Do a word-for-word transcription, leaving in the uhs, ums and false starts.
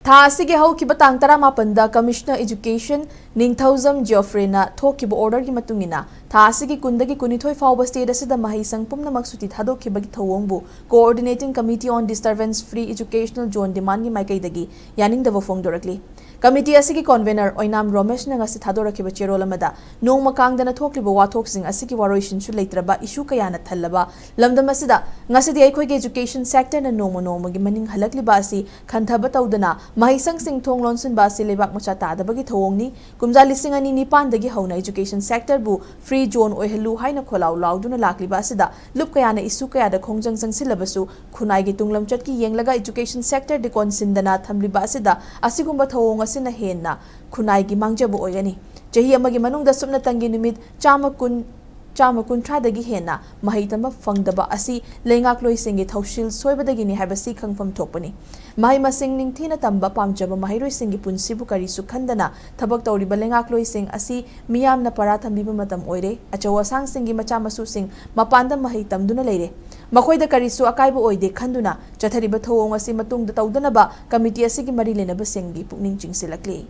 ꯊꯥ ꯑꯁꯤꯒꯤ ꯍꯧꯈꯤꯕ ꯇꯥꯡ ꯇꯔꯥꯃꯥꯄꯟꯗ Commissioner Education ꯅꯤꯡꯊꯧꯖꯝ ꯖꯤꯑꯣꯐ꯭ꯔꯦꯅ ꯊꯣꯛꯈꯤꯕ orderꯒꯤ ꯃꯇꯨꯡ ꯏꯟꯅ, ꯊꯥ ꯑꯁꯤꯒꯤ ꯀꯨꯟꯗꯒꯤ ꯀꯨꯟꯅꯤꯊꯣꯏ ꯐꯥꯎꯕ state ꯑꯁꯤꯗ ꯃꯍꯩꯁꯪ ꯄꯨꯝꯅꯃꯛ ꯁꯨꯇꯤ ꯊꯥꯗꯣꯛꯈꯤꯕꯒꯤ ꯊꯧꯑꯣꯡꯕꯨ Coordinating Committee on Disturbance Free Educational Zone Demandꯒꯤ ꯃꯥꯏꯀꯩꯗꯒꯤ ꯌꯥꯅꯤꯡꯗꯕ ꯐꯣꯡꯗꯣꯔꯛꯂꯤ꯫ Committee ꯑꯁꯤꯒꯤ convener ꯑꯣꯏꯅꯥꯝ ꯔꯣꯃꯦꯁꯅ ꯉꯁꯤ ꯊꯥꯗꯣꯔꯛꯈꯤꯕ ꯆꯦꯔꯣꯜ ꯑꯃꯗ, ꯅꯣꯡꯃ ꯀꯥꯡꯗꯅ ꯊꯣꯛꯂꯤꯕ ꯋꯥꯊꯣꯛꯁꯤꯡ ꯑꯁꯤꯒꯤ ꯋꯥꯔꯣꯏꯁꯤꯟꯁꯨ ꯂꯩꯇ꯭ꯔꯕ issue ꯀꯌꯥꯅ ꯊꯜꯂꯕ ꯂꯝꯗꯝ ꯑꯁꯤꯗ ꯉꯁꯤꯗꯤ ꯑꯩꯈꯣꯏꯒꯤ education sectorꯅ ꯅꯣꯡꯃ ꯅꯣꯡꯃꯒꯤ ꯃꯅꯤꯡ ꯍꯜꯂꯛꯂꯤꯕ ꯑꯁꯤ ꯈꯟꯊꯕ ꯇꯧꯗꯅ ꯃꯍꯩꯁꯪꯁꯤꯡ ꯊꯣꯡ ꯂꯣꯟꯁꯤꯟꯕ ꯑꯁꯤ ꯂꯩꯕꯥꯛ ꯃꯆꯥ ꯇꯥꯗꯕꯒꯤ ꯊꯧꯑꯣꯡꯅꯤ꯫ ꯀꯨꯝꯖꯥ ꯂꯤꯁꯤꯡ ꯑꯅꯤ ꯅꯤꯄꯥꯟꯗꯒꯤ ꯍꯧꯅ education sectorꯕꯨ free zone ꯑꯣꯏꯍꯜꯂꯨ ꯍꯥꯏꯅ ꯈꯣꯜꯂꯥꯎ ꯂꯥꯎꯗꯨꯅ ꯂꯥꯛꯂꯤꯕ ꯑꯁꯤꯗ ꯂꯨꯞ ꯀꯌꯥꯅ issue ꯀꯌꯥꯗ ꯈꯣꯡꯖꯪ ꯆꯪꯁꯤꯜꯂꯕꯁꯨ, ꯈꯨꯟꯅꯥꯏꯒꯤ ꯇꯨꯡꯂꯝꯆꯠꯀꯤ ꯌꯦꯡꯂꯒ education sector ꯗꯤꯀꯣꯟꯁꯤꯟꯗꯅ ꯊꯝꯂꯤꯕ ꯑꯁꯤꯗ ꯑꯁꯤꯒꯨꯝꯕ ꯊꯧꯑꯣꯡ ꯑꯁꯤꯅ ꯍꯦꯟꯅ ꯈꯨꯟꯅꯥꯏꯒꯤ ꯃꯥꯡꯖꯕ ꯑꯣꯏꯒꯅꯤ꯫ ꯆꯍꯤ ꯑꯃꯒꯤ ꯃꯅꯨꯡꯗ ꯁꯨꯞꯅꯇꯪꯒꯤ ꯅꯨꯃꯤꯠ ꯆꯥꯝꯃ ꯀꯨꯟ, ꯆꯥꯝꯃ ꯀꯨꯟꯊ꯭ꯔꯥꯗꯒꯤ ꯍꯦꯟꯅ ꯃꯍꯩ ꯇꯝꯕ ꯐꯪꯗꯕ ꯑꯁꯤ ꯂꯩꯉꯥꯛꯂꯣꯏꯁꯤꯡꯒꯤ ꯊꯧꯁꯤꯜ ꯁꯣꯏꯕꯗꯒꯤꯅꯤ ꯍꯥꯏꯕꯁꯤ ꯈꯪꯐꯝ ꯊꯣꯛꯄꯅꯤ꯫ ꯃꯍꯩ ꯃꯁꯤꯡ ꯅꯤꯡꯊꯤꯅ ꯇꯝꯕ ꯄꯥꯝꯖꯕ ꯃꯍꯩꯔꯣꯏꯁꯤꯡꯒꯤ ꯄꯨꯟꯁꯤꯕꯨ ꯀꯔꯤꯁꯨ ꯈꯟꯗꯅ ꯊꯕꯛ ꯇꯧꯔꯤꯕ ꯂꯩꯉꯥꯛꯂꯣꯏꯁꯤꯡ ꯑꯁꯤ ꯃꯤꯌꯥꯝꯅ ꯄꯔꯥ ꯊꯝꯕꯤꯕ ꯃꯇꯝ ꯑꯣꯏꯔꯦ꯫ ꯑꯆꯧ ꯑꯁꯥꯡꯁꯤꯡꯒꯤ ꯃꯆꯥ ꯃꯁꯨꯁꯤꯡ ꯃꯄꯥꯟꯗ ꯃꯍꯩ ꯇꯝꯗꯨꯅ ꯂꯩꯔꯦ꯫ ꯃꯈꯣꯏꯗ ꯀꯔꯤꯁꯨ ꯑꯀꯥꯏꯕ ꯑꯣꯏꯗꯦ ꯈꯟꯗꯨꯅ ꯆꯠꯊꯔꯤꯕ ꯊꯧꯑꯣꯡ ꯑꯁꯤ ꯃꯇꯨꯡꯗ ꯇꯧꯗꯅꯕ committee ꯑꯁꯤꯒꯤ ꯃꯔꯤ ꯂꯩꯅꯕꯁꯤꯡꯒꯤ ꯄꯨꯛꯅꯤꯡ ꯆꯤꯡꯁꯤꯜꯂꯛꯂꯤ꯫